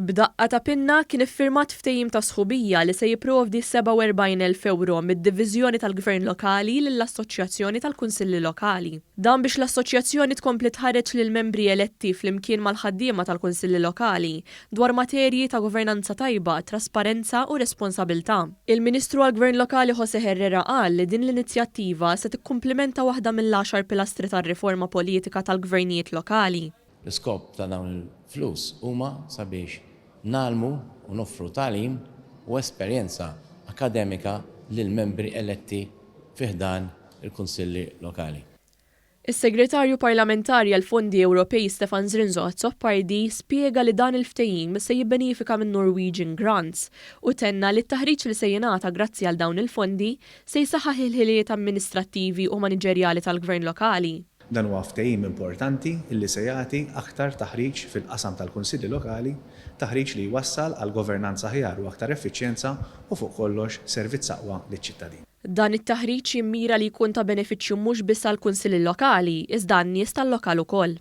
B'daqqa ta' pinna kien iffirmat ftehim ta' sħubija li se jipprovdi 47,000 ewro mid-Diviżjoni tal-Gvern Lokali lill-Assoċjazzjoni tal-Kunsilli Lokali. Dan biex l-assoċjazzjoni tkompli tħarreġ lill-membri eletti flimkien mal-ħaddiema tal-Kunsilli Lokali dwar materji ta' governanza tajba, trasparenza u responsabilità. Il-Ministru għall-Gvern Lokali José Herrera qal li din l-inizjattiva se tikkumplimenta waħda mill-għaxar pilastri tar-riforma politika tal-gvernijiet lokali. L-iskop ta' dawn il-flus huma sabiex ngħallmu u noffru tagħlim u esperjenza akademika lill-membri eletti fi ħdan il-Kunsilli Lokali. Is-Segretarju Parlamentari għall-Fondi Ewropej Stefan Zrinzo Azzopardi spjega li dan il-ftehim se jibbenifika minn Norwegian Grants u tenna li t-taħriġ li se jingħata grazzi għal dawn il-fondi se jsaħħaħ il-ħiliet amministrattivi u maniġerjali tal-Gvern Lokali. Dan huwa ftehim importanti li se jagħti aktar taħriġ fil-qasam tal-Kunsilli Lokali, taħriġ li jwassal għal governanza aħjar u aktar effiċjenza u fuq kollox servizz aqwa liċ-ċittadin. Dan it-taħriġ jimmira li jkun ta' benefiċċju mhux biss għall-Kunsilli Lokali, iżda għan-nies tal-lokal ukoll.